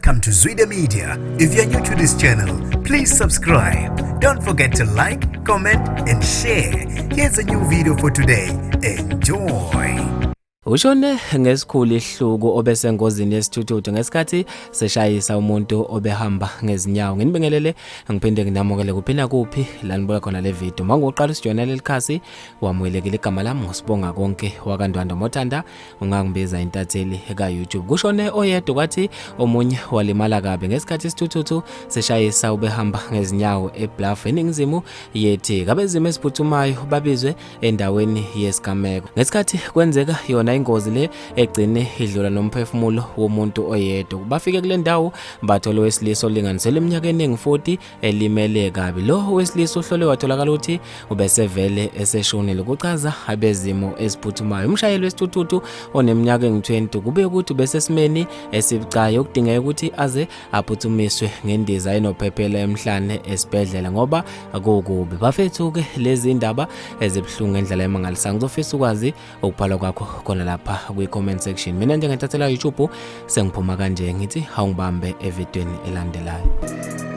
Welcome to Zwida Media. If you're new to this channel, please subscribe. Don't forget to like, comment, and share. Here's a new video for today. Enjoy. Ushone ngesikhulu isihluku obesengozini yesithuthuthu ngesikhathi seshayisa umuntu obehamba ngezinyawo. Nginibingelele ngiphinde nginamukele kuphi nakuphi la nibuka khona le video. Mangoqala usijoyina leli khasi wamukelekile igama lami ngosibonga konke wakaNdwandwe Mothanda ungangibiza intatheli ka-YouTube. Kushone oyedwa kwathi omunye walimala kabi ngesikhathi isithuthuthu seshayisa ubehamba ngezinyawo eBluff eningizimu yeTheku. Abezimo eziphuthumayo babizwe endaweni yesigameko. Ngesikhathi kwenzeka yona ingozi le egcine idlula nomphefumulo womuntu oyedwa. Bafike kule ndawo bathola owesilisa olinganiselwe eminyakeni engu-40 elimele kabi. Lo wesilisa uhlolwe watholakala ukuthi ubesevele eseshonile, kuchaza abezimo eziphuthumayo. Umshayeli wesithuthuthu oneminyaka engu-20 kube ukuthi ubesesimeni esibucayi okudingeka ukuthi aze aphuthumiswe ngendiza enophephela emhlane esibhedlela ngoba kukubi. Bafethu-ke lezi indaba ezibuhlungu ngendlela emangalisayo. Ngizofisa ukwazi ukubhala kwakho khona lapha kwi-comment section. Mina njengentathela YouTube sengiphuma kanje ngithi awungibambe evidweni elandelayo.